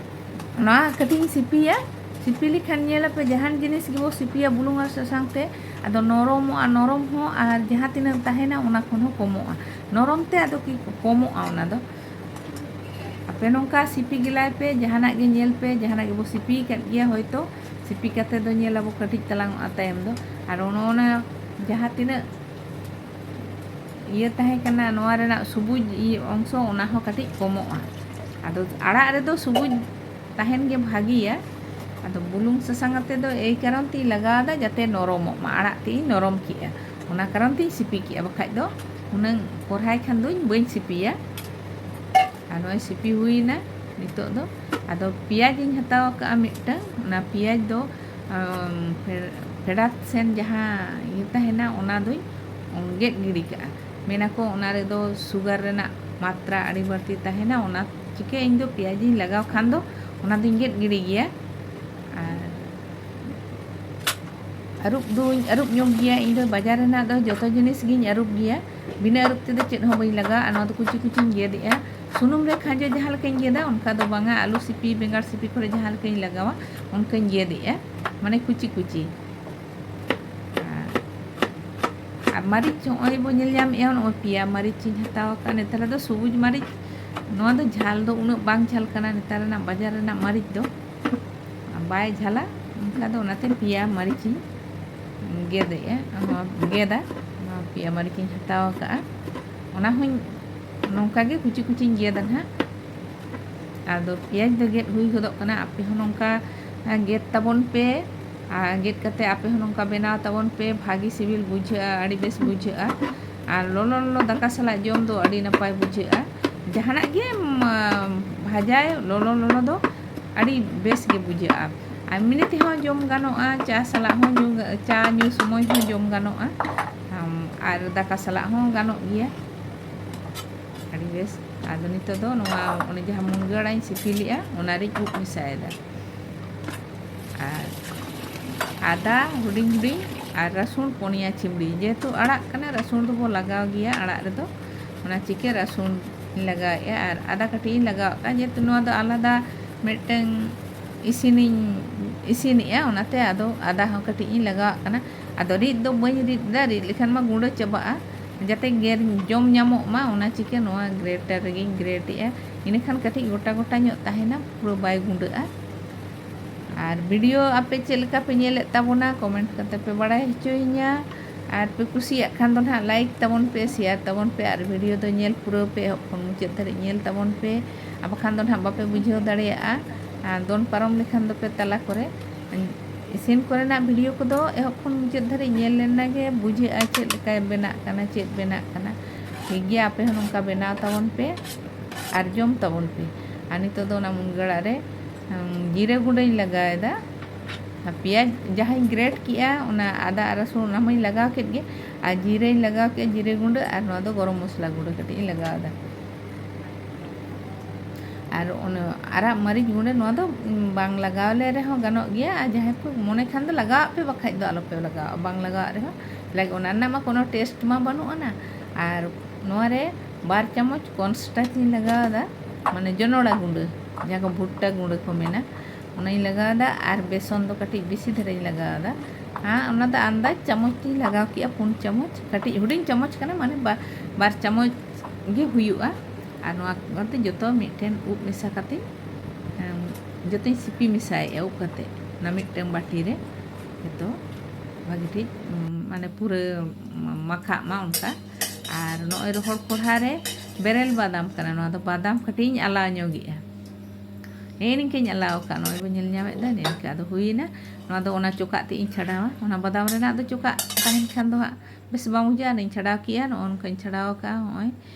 ᱱᱚᱣᱟ ᱠᱟᱹᱴᱤᱡ ᱤᱧ ᱥᱤᱯᱤᱭᱟ᱾ ᱥᱤᱯᱤ ᱞᱮᱠᱷᱟᱱ ᱧᱮᱞᱟᱯᱮ, ᱡᱟᱦᱟᱱ ᱡᱤᱱᱤᱥ ᱜᱮᱵᱚ ᱥᱤᱯᱤᱭᱟ ᱵᱩᱞᱩᱝ ᱟᱨ ᱥᱟᱥᱟᱝ ᱛᱮ, ᱟᱫᱚ ᱱᱚᱨᱚᱢᱚᱜᱼᱟ, ᱱᱚᱨᱚᱢ ᱦᱚᱸ, ᱟᱨ ᱡᱟᱦᱟᱸ ᱛᱤᱱᱟᱹᱜ ᱛᱟᱦᱮᱱᱟ ᱚᱱᱟ ᱠᱷᱚᱱ ᱦᱚᱸ ᱠᱚᱢᱚᱜᱼᱟ᱾ ᱱᱚᱨᱚᱢ ᱛᱮ ᱟᱫᱚ ᱠᱤ ᱠᱚᱢᱚᱜᱼᱟ ᱚᱱᱟ ᱫᱚ᱾ ᱟᱯᱮ ᱱᱚᱝᱠᱟ ᱥᱤᱯᱤ ᱜᱮᱞᱟᱭ ᱯᱮ, ᱡᱟᱦᱟᱱᱟᱜ ᱜᱮ ᱧᱮᱞ ᱯᱮ, ᱡᱟᱦᱟᱱᱟᱜ ᱜᱮᱵᱚ ᱥᱤᱯᱤ ᱟᱠᱟᱫ ᱜᱮᱭᱟ ᱦᱚᱭᱛᱳ, ᱥᱤᱯᱤ ᱠᱟᱛᱮ ᱫᱚ ᱧᱮᱞ ᱟᱵᱚ ᱠᱟᱹᱴᱤᱡ ᱛᱟᱞᱟᱝ ᱚᱜᱼᱟ ᱛᱟᱭᱚᱢ ᱫᱚ᱾ ᱟᱨ ᱚᱱᱟ, ᱚᱱᱟ ᱡᱟᱦᱟᱸ ᱛᱤᱱᱟᱹᱜ ᱤᱭᱟᱹ ᱛᱟᱦᱮᱸ ᱠᱟᱱᱟ ᱱᱚᱣᱟ ᱨᱮᱱᱟᱜ ᱥᱩᱵᱩᱡ ᱤᱭᱟᱹ ᱚᱝᱥᱚ, ᱚᱱᱟ ᱦᱚᱸ ᱠᱟᱹᱴᱤᱡ ᱠᱚᱢᱚᱜᱼᱟ᱾ ᱟᱫᱚ ᱟᱲᱟᱜ ᱨᱮᱫᱚ ᱥᱩᱵᱩᱡ ᱛᱟᱦᱮᱱ ᱜᱮ ᱵᱷᱟᱹᱜᱤᱭᱟ᱾ ᱟᱫᱚ ᱵᱩᱞᱩᱝ ᱥᱟᱥᱟᱝ ᱟᱛᱮ ᱫᱚ ᱮᱭ ᱠᱟᱨᱚᱱ ᱛᱤᱧ ᱞᱟᱜᱟᱣ ᱮᱫᱟ, ᱡᱟᱛᱮ ᱱᱚᱨᱚᱢᱚᱜ ᱢᱟ, ᱟᱲᱟᱜ ᱛᱮ ᱤᱧ ᱱᱚᱨᱚᱢ ᱠᱮᱜᱼᱟ, ᱚᱱᱟ ᱠᱟᱨᱚᱱ ᱛᱤᱧ ᱥᱤᱯᱤ ᱠᱮᱜᱼᱟ, ᱵᱟᱠᱷᱟᱡ ᱫᱚ ᱦᱩᱱᱟᱹᱝ ᱠᱚᱨᱦᱟᱭ ᱠᱷᱟᱱ ᱫᱚᱧ ᱵᱟᱹᱧ ᱥᱤᱯᱤᱭᱟ᱾ ᱟᱨ ᱱᱚᱜᱼᱚᱭ ᱥᱤᱯᱤ ᱦᱩᱭᱱᱟ ᱱᱤᱛᱚᱜ ᱫᱚ᱾ ᱟᱫᱚ ᱯᱮᱸᱭᱟᱡᱽ ᱤᱧ ᱦᱟᱛᱟᱣ ᱟᱠᱟᱫᱼᱟ ᱢᱤᱫᱴᱟᱝ, ᱚᱱᱟ ᱯᱮᱸᱭᱟᱡᱽ ᱫᱚ ᱟᱢ, ᱯᱷᱮ-, ᱯᱷᱮᱰᱟᱛ ᱥᱮᱱ ᱡᱟᱦᱟᱸ ᱤᱭᱟᱹ ᱛᱟᱦᱮᱱᱟ, ᱚᱱᱟ ᱫᱚᱧ ᱜᱮᱫ ᱜᱤᱰᱤ ᱠᱟᱜᱼᱟ᱾ ᱢᱮᱱᱟᱠᱚ ᱚᱱᱟ ᱨᱮᱫᱚ ᱥᱩᱜᱟᱨ ᱨᱮᱱᱟᱜ ᱢᱟᱛᱨᱟ ᱟᱹᱰᱤ ᱵᱟᱹᱲᱛᱤ ᱛᱟᱦᱮᱱᱟ, ᱚᱱᱟ ᱪᱤᱠᱟᱹ ᱤᱧ ᱫᱚ ᱯᱮᱸᱭᱟᱡᱽ ᱤᱧ ᱞᱟᱜᱟᱣ ᱠᱷᱟᱱ ᱫᱚ ᱚᱱᱟ ᱫᱚᱧ ᱜᱮᱫ ᱜᱤᱰᱤ ᱜᱮᱭᱟ᱾ ᱟᱨ ᱟᱹᱨᱩᱵ ᱫᱩᱧ ᱟᱹᱨᱩᱵ ᱧᱚᱜ ᱜᱮᱭᱟ᱾ ᱤᱧ ᱫᱚ ᱵᱟᱡᱟᱨ ᱨᱮᱱᱟᱜ ᱫᱚ ᱡᱚᱛᱚ ᱡᱤᱱᱤᱥ ᱜᱤᱧ ᱟᱹᱨᱩᱵ ᱜᱮᱭᱟ, ᱵᱤᱱᱟᱹ ᱟᱹᱨᱩᱵ ᱛᱮᱫᱚ ᱪᱮᱫ ᱦᱚᱸ ᱵᱟᱹᱧ ᱞᱟᱜᱟᱣᱟ᱾ ᱟᱨ ᱱᱚᱣᱟ ᱫᱚ ᱠᱩᱪᱤ ᱠᱩᱪᱤᱧ ᱜᱮᱫ ᱮᱜᱼᱟ᱾ ᱥᱩᱱᱩᱢ ᱨᱮ ᱠᱷᱟᱸᱡᱚ ᱡᱟᱦᱟᱸ ᱞᱮᱠᱟᱧ ᱜᱮᱫᱟ, ᱚᱱᱠᱟ ᱫᱚ ᱵᱟᱝᱟ, ᱟᱹᱞᱩ ᱥᱤᱯᱤ, ᱵᱮᱸᱜᱟᱲ ᱥᱤᱯᱤ ᱠᱚᱨᱮ ᱡᱟᱦᱟᱸ ᱞᱮᱠᱟᱧ ᱞᱟᱜᱟᱣᱟ, ᱚᱱᱠᱟᱧ ᱜᱮᱫ ᱮᱜᱼᱟ, ᱢᱟᱱᱮ ᱠᱩᱪᱤ ᱠᱩᱪᱤ᱾ ᱟᱨ, ᱟᱨ ᱢᱟᱹᱨᱤᱪ ᱱᱚᱜᱼᱚᱭ ᱵᱚ ᱧᱮᱞ ᱧᱟᱢᱮᱜᱼᱟ, ᱱᱚᱜᱼᱚᱭ ᱯᱮᱭᱟ ᱢᱟᱹᱨᱤᱪ ᱤᱧ ᱦᱟᱛᱟᱣ ᱟᱠᱟᱫᱼᱟ᱾ ᱱᱮᱛᱟᱨ ᱫᱚ ᱥᱩᱵᱩᱡ ᱢᱟᱹᱨᱤᱪ, ᱱᱚᱣᱟ ᱫᱚ ᱡᱷᱟᱞ ᱫᱚ ᱩᱱᱟᱹᱜ ᱵᱟᱝ ᱡᱷᱟᱞ ᱠᱟᱱᱟ ᱱᱮᱛᱟᱨ ᱨᱮᱱᱟᱜ ᱵᱟᱡᱟᱨ ᱨᱮᱱᱟᱜ ᱢᱟᱹᱨᱤᱪ ᱫᱚ᱾ ᱵᱟᱭ ᱡᱷᱟᱞᱟ, ᱚᱱᱠᱟ ᱫᱚ ᱚᱱᱟᱛᱮ ᱯᱮᱭᱟ ᱢᱟᱹᱨᱤᱪ ᱤᱧ ᱜᱮᱫᱮᱜᱼᱟ, ᱱᱚᱣᱟ ᱜᱮᱫᱟ, ᱱᱚᱣᱟ ᱯᱮᱭᱟ ᱢᱟᱹᱨᱤᱪ ᱤᱧ ᱦᱟᱛᱟᱣ ᱟᱠᱟᱫᱼᱟ᱾ ᱚᱱᱟ ᱦᱚᱸᱧ ᱱᱚᱝᱠᱟ ᱜᱮ ᱠᱩᱪᱤ ᱠᱩᱪᱤᱧ ᱜᱮᱫᱟ ᱱᱟᱦᱟᱜ᱾ ᱟᱫᱚ ᱯᱮᱸᱭᱟᱡᱽ ᱫᱚ ᱜᱮᱫ ᱦᱩᱭ ᱜᱚᱫᱚᱜ ᱠᱟᱱᱟ, ᱟᱯᱮ ᱦᱚᱸ ᱱᱚᱝᱠᱟ ᱜᱮᱫ ᱛᱟᱵᱚᱱ ᱯᱮ᱾ ᱟᱨ ᱜᱮᱫ ᱠᱟᱛᱮ ᱟᱯᱮ ᱦᱚᱸ ᱱᱚᱝᱠᱟ ᱵᱮᱱᱟᱣ ᱛᱟᱵᱚᱱ ᱯᱮ, ᱵᱷᱟᱜᱮ ᱥᱤᱵᱤᱞ ᱵᱩᱡᱷᱟᱹᱜᱼᱟ, ᱟᱹᱰᱤ ᱵᱮᱥ ᱵᱩᱡᱷᱟᱹᱜᱼᱟ᱾ ᱟᱨ ᱞᱚᱞᱚ ᱞᱚᱞᱚ ᱫᱟᱠᱟ ᱥᱟᱞᱟᱜ ᱡᱚᱢ ᱫᱚ ᱟᱹᱰᱤ ᱱᱟᱯᱟᱭ ᱵᱩᱡᱷᱟᱹᱜᱼᱟ᱾ ᱡᱟᱦᱟᱱᱟᱜ ᱜᱮ, ᱩᱢ, ᱵᱷᱟᱡᱟᱭ ᱞᱚᱞᱚ ᱞᱚᱞᱚ ᱫᱚ ᱟᱹᱰᱤ ᱵᱮᱥ ᱜᱮ ᱵᱩᱡᱷᱟᱹᱜᱼᱟ᱾ ᱟᱨ ᱮᱢᱱᱤ ᱛᱮᱦᱚᱸ ᱡᱚᱢ ᱜᱟᱱᱚᱜᱼᱟ, ᱪᱟ ᱥᱟᱞᱟᱜ ᱦᱚᱸ ᱧᱩ, ᱪᱟ ᱧᱩ ᱥᱚᱢᱚᱭ ᱦᱚᱸ ᱡᱚᱢ ᱜᱟᱱᱚᱜᱼᱟ, ᱟᱢ, ᱟᱨ ᱫᱟᱠᱟ ᱥᱟᱞᱟᱜ ᱦᱚᱸ ᱜᱟᱱᱚᱜ ᱜᱮᱭᱟ᱾ ᱟᱹᱰᱤ ᱵᱮᱥ᱾ ᱟᱫᱚ ᱱᱤᱛᱚᱜ ᱫᱚ ᱱᱚᱣᱟ ᱚᱱᱮ ᱡᱟᱦᱟᱸ ᱢᱩᱱᱜᱟᱹ ᱟᱲᱟᱜ ᱤᱧ ᱥᱤᱯᱤ ᱞᱮᱜᱼᱟ, ᱚᱱᱟ ᱨᱤᱧ ᱩᱵ ᱢᱮᱥᱟᱭᱮᱫᱟ᱾ ᱟᱨ ᱟᱫᱟ ᱦᱩᱰᱤᱧ ᱦᱩᱰᱤᱧ ᱟᱨ ᱨᱟᱹᱥᱩᱱ ᱯᱩᱱᱭᱟ ᱪᱤᱢᱲᱤ, ᱡᱮᱦᱮᱛᱩ ᱟᱲᱟᱜ ᱠᱟᱱᱟ, ᱨᱟᱹᱥᱩᱱ ᱫᱚᱵᱚ ᱞᱟᱜᱟᱣ ᱜᱮᱭᱟ ᱟᱲᱟᱜ ᱨᱮᱫᱚ, ᱚᱱᱟ ᱪᱤᱠᱟᱹ ᱨᱟᱹᱥᱩᱱ ᱤᱧ ᱞᱟᱜᱟᱣᱮᱫᱼᱟ᱾ ᱟᱨ ᱟᱫᱟ ᱠᱟᱹᱴᱤᱡ ᱤᱧ ᱞᱟᱜᱟᱣᱟᱜ ᱠᱟᱱᱟ, ᱡᱮᱦᱮᱛᱩ ᱱᱚᱣᱟ ᱫᱚ ᱟᱞᱟᱫᱟ ᱢᱤᱫᱴᱟᱝ ᱤᱥᱤᱱᱤᱧ ᱤᱥᱤᱱᱮᱜᱼᱟ, ᱚᱱᱟᱛᱮ ᱟᱫᱚ ᱟᱫᱟ ᱦᱚᱸ ᱠᱟᱹᱴᱤᱡ ᱤᱧ ᱞᱟᱜᱟᱣᱟᱜ ᱠᱟᱱᱟ᱾ ᱟᱫᱚ ᱨᱤᱫ ᱫᱚ ᱵᱟᱹᱧ ᱨᱤᱫ ᱮᱫᱟ, ᱨᱤᱫ ᱞᱮᱠᱷᱟᱱ ᱢᱟ ᱜᱩᱸᱰᱟᱹ ᱪᱟᱵᱟᱜᱼᱟ, ᱡᱟᱛᱮ ᱜᱮᱨ ᱡᱚᱢ ᱧᱟᱢᱚᱜ ᱢᱟ, ᱚᱱᱟ ᱪᱤᱠᱟᱹ ᱱᱚᱣᱟ ᱜᱨᱮᱴᱟᱨ ᱨᱮᱜᱮᱧ ᱜᱨᱮᱴᱮᱜᱼᱟ᱾ ᱤᱱᱟᱹᱠᱷᱟᱱ ᱠᱟᱹᱴᱤᱡ ᱜᱚᱴᱟ ᱜᱚᱴᱟ ᱧᱚᱜ ᱛᱟᱦᱮᱱᱟ, ᱯᱩᱨᱟᱹ ᱵᱟᱭ ᱜᱩᱸᱰᱟᱹᱜᱼᱟ᱾ ᱟᱨ ᱵᱷᱤᱰᱤᱭᱳ ᱟᱯᱮ ᱪᱮᱫ ᱞᱮᱠᱟ ᱯᱮ ᱧᱮᱞᱮᱫ ᱛᱟᱵᱚᱱᱟ, ᱠᱚᱢᱮᱱᱴ ᱠᱟᱛᱮ ᱯᱮ ᱵᱟᱲᱟᱭ ᱦᱚᱪᱚᱭᱤᱧᱟ᱾ ᱟᱨ ᱯᱮ ᱠᱩᱥᱤᱭᱟᱜ ᱠᱷᱟᱱ ᱫᱚ ᱱᱟᱦᱟᱜ ᱞᱟᱭᱤᱠ ᱛᱟᱵᱚᱱ ᱯᱮ, ᱥᱮᱭᱟᱨ ᱛᱟᱵᱚᱱ ᱯᱮ, ᱟᱨ ᱵᱷᱤᱰᱤᱭᱳ ᱫᱚ ᱧᱮᱞ ᱯᱩᱨᱟᱹᱣ ᱯᱮ, ᱮᱦᱚᱵ ᱠᱷᱚᱱ ᱢᱩᱪᱟᱹᱫ ᱫᱷᱟᱹᱨᱤᱡ ᱧᱮᱞ ᱛᱟᱵᱚᱱ ᱯᱮ᱾ ᱟᱨ ᱵᱟᱠᱷᱟᱱ ᱫᱚ ᱱᱟᱦᱟᱜ ᱵᱟᱯᱮ ᱵᱩᱡᱷᱟᱹᱣ ᱫᱟᱲᱮᱭᱟᱜᱼᱟ᱾ ᱟᱨ ᱫᱚᱱ ᱯᱟᱨᱚᱢ ᱞᱮᱠᱷᱟᱱ ᱫᱚᱯᱮ ᱛᱟᱞᱟ ᱠᱚᱨᱮ᱾ ᱤᱥᱤᱱ ᱠᱚᱨᱮᱱᱟᱜ ᱵᱷᱤᱰᱤᱭᱳ ᱠᱚᱫᱚ ᱮᱦᱚᱵ ᱠᱷᱚᱱ ᱢᱩᱪᱟᱹᱫ ᱫᱷᱟᱹᱨᱤᱡ ᱧᱮᱞ ᱞᱮᱱᱟ ᱜᱮ ᱵᱩᱡᱷᱟᱹᱜᱼᱟ ᱪᱮᱫ ᱞᱮᱠᱟ ᱵᱮᱱᱟᱜ ᱠᱟᱱᱟ, ᱪᱮᱫ ᱵᱮᱱᱟᱜ ᱠᱟᱱᱟ᱾ ᱴᱷᱤᱠ ᱜᱮᱭᱟ, ᱟᱯᱮ ᱦᱚᱸ ᱱᱚᱝᱠᱟ ᱵᱮᱱᱟᱣ ᱛᱟᱵᱚᱱ ᱯᱮ ᱟᱨ ᱡᱚᱢ ᱛᱟᱵᱚᱱ ᱯᱮ᱾ ᱟᱨ ᱱᱤᱛᱚᱜ ᱫᱚ ᱚᱱᱟ ᱢᱩᱱᱜᱟᱹ ᱟᱲᱟᱜ ᱨᱮ, ᱩᱢ, ᱡᱤᱨᱟᱹ ᱜᱩᱸᱰᱟᱹᱧ ᱞᱟᱜᱟᱣᱮᱫᱟ᱾ ᱟᱨ ᱯᱮᱸᱭᱟᱡᱽ ᱡᱟᱦᱟᱸᱧ ᱜᱨᱮᱴ ᱠᱮᱜᱼᱟ, ᱚᱱᱟ ᱟᱫᱟ ᱟᱨ ᱨᱟᱹᱥᱩᱱ, ᱚᱱᱟ ᱢᱟᱧ ᱞᱟᱜᱟᱣ ᱠᱮᱫ ᱜᱮ, ᱟᱨ ᱡᱤᱨᱟᱹᱧ ᱞᱟᱜᱟᱣ ᱠᱮᱫᱼᱟ, ᱡᱤᱨᱟᱹ ᱜᱩᱸᱰᱟᱹ, ᱟᱨ ᱱᱚᱣᱟ ᱫᱚ ᱜᱚᱨᱚᱢ ᱢᱚᱥᱞᱟ ᱜᱩᱸᱰᱟᱹ ᱠᱟᱹᱴᱤᱡ ᱤᱧ ᱞᱟᱜᱟᱣ ᱮᱫᱟ᱾ ᱟᱨ ᱚᱱᱟ ᱟᱨᱟᱜ ᱢᱟᱹᱨᱤᱪ ᱜᱩᱸᱰᱟᱹ, ᱱᱚᱣᱟ ᱫᱚ ᱵᱟᱝ ᱞᱟᱜᱟᱣ ᱞᱮ ᱨᱮᱦᱚᱸ ᱜᱟᱱᱚᱜ ᱜᱮᱭᱟ, ᱟᱨ ᱡᱟᱦᱟᱸᱭ ᱠᱚ ᱢᱚᱱᱮ ᱠᱷᱟᱱ ᱫᱚ ᱞᱟᱜᱟᱣᱟᱜ ᱯᱮ, ᱵᱟᱠᱷᱟᱡ ᱫᱚ ᱟᱞᱚᱯᱮ ᱞᱟᱜᱟᱣᱟ᱾ ᱵᱟᱝ ᱞᱟᱜᱟᱣᱟᱜ ᱨᱮᱦᱚᱸ, ᱞᱟᱭᱤᱠ, ᱚᱱᱟ ᱨᱮᱱᱟᱜ ᱢᱟ ᱠᱳᱱᱳ ᱴᱮᱥᱴ ᱢᱟ ᱵᱟᱹᱱᱩᱜ ᱟᱱᱟ᱾ ᱟᱨ ᱱᱚᱣᱟ ᱨᱮ ᱵᱟᱨ ᱪᱟᱢᱚᱪ ᱠᱚᱨᱱᱥᱴᱟᱨᱪ ᱤᱧ ᱞᱟᱜᱟᱣ ᱮᱫᱟ, ᱢᱟᱱᱮ ᱡᱚᱱᱚᱲᱟ ᱜᱩᱸᱰᱟᱹ, ᱡᱟᱦᱟᱸ ᱠᱚ ᱵᱷᱩᱴᱴᱟ ᱜᱩᱸᱰᱟᱹ ᱠᱚ ᱢᱮᱱᱟ, ᱚᱱᱟᱧ ᱞᱟᱜᱟᱣ ᱮᱫᱟ᱾ ᱟᱨ ᱵᱮᱥᱚᱱ ᱫᱚ ᱠᱟᱹᱴᱤᱡ ᱵᱮᱥᱤ ᱫᱷᱟᱨᱟᱧ ᱞᱟᱜᱟᱣ ᱮᱫᱟ᱾ ᱦᱮᱸ, ᱚᱱᱟ ᱫᱚ ᱟᱱᱫᱟᱡᱽ ᱪᱟᱢᱚᱪ ᱛᱤᱧ ᱞᱟᱜᱟᱣ ᱠᱮᱜᱼᱟ, ᱯᱩᱱ ᱪᱟᱢᱚᱪ, ᱠᱟᱹᱴᱤᱡ ᱦᱩᱰᱤᱧ ᱪᱟᱢᱚᱪ ᱠᱟᱱᱟ, ᱢᱟᱱᱮ ᱵᱟ-, ᱵᱟᱨ ᱪᱟᱢᱚᱪ ᱜᱮ ᱦᱩᱭᱩᱜᱼᱟ᱾ ᱟᱨ ᱱᱚᱣᱟ ᱠᱚᱫᱚ ᱡᱚᱛᱚ ᱢᱤᱫᱴᱷᱮᱱ ᱩᱵ ᱢᱮᱥᱟ ᱠᱟᱛᱮ, ᱮᱢ, ᱡᱚᱛᱚᱧ ᱥᱤᱯᱤ ᱢᱮᱥᱟᱭᱮᱜᱼᱟ ᱩᱵ ᱠᱟᱛᱮ, ᱚᱱᱟ ᱢᱤᱫᱴᱟᱝ ᱵᱟᱹᱴᱤ ᱨᱮ ᱡᱚᱛᱚ ᱵᱷᱟᱜᱮ ᱴᱷᱤᱠ, ᱩᱢ, ᱢᱟᱱᱮ ᱯᱩᱨᱟᱹ ᱢᱟᱠᱷᱟᱜ ᱢᱟ ᱚᱱᱠᱟ᱾ ᱟᱨ ᱱᱚᱜᱼᱚᱭ ᱨᱚᱦᱚᱲ ᱠᱚᱲᱦᱟ ᱨᱮ ᱵᱮᱨᱮᱞ ᱵᱟᱫᱟᱢ ᱠᱟᱱᱟ, ᱱᱚᱣᱟ ᱫᱚ ᱵᱟᱫᱟᱢ ᱠᱟᱹᱴᱤᱡ ᱤᱧ ᱟᱞᱟᱣ ᱧᱚᱜᱮᱜᱼᱟ᱾ ᱱᱮᱜᱼᱮ ᱱᱤᱝᱠᱟᱹᱧ ᱟᱞᱟᱣ ᱟᱠᱟᱫ, ᱱᱚᱜᱼᱚᱭ ᱵᱚᱱ ᱧᱮᱞ ᱧᱟᱢᱮᱫ ᱫᱚ, ᱱᱤᱝᱠᱟᱹ ᱟᱫᱚ ᱦᱩᱭᱮᱱᱟ᱾ ᱱᱚᱣᱟ ᱫᱚ ᱚᱱᱟ ᱪᱚᱠᱟᱜ ᱛᱮ ᱤᱧ ᱪᱷᱟᱰᱟᱣᱟ, ᱚᱱᱟ ᱵᱟᱫᱟᱢ ᱨᱮᱱᱟᱜ ᱫᱚ ᱪᱚᱠᱟᱜ ᱛᱟᱦᱮᱱ ᱠᱷᱟᱱ ᱫᱚ ᱦᱟᱸᱜ ᱵᱮᱥ ᱵᱟᱝ ᱵᱩᱡᱷᱟᱹᱜᱼᱟ᱾ ᱟᱨᱤᱧ ᱪᱷᱟᱰᱟᱣ ᱠᱮᱜᱼᱟ, ᱱᱚᱜᱼᱚ ᱱᱚᱝᱠᱟᱧ ᱪᱷᱟᱰᱟᱣ ᱟᱠᱟᱫᱼᱟ, ᱱᱚᱜᱼᱚᱭ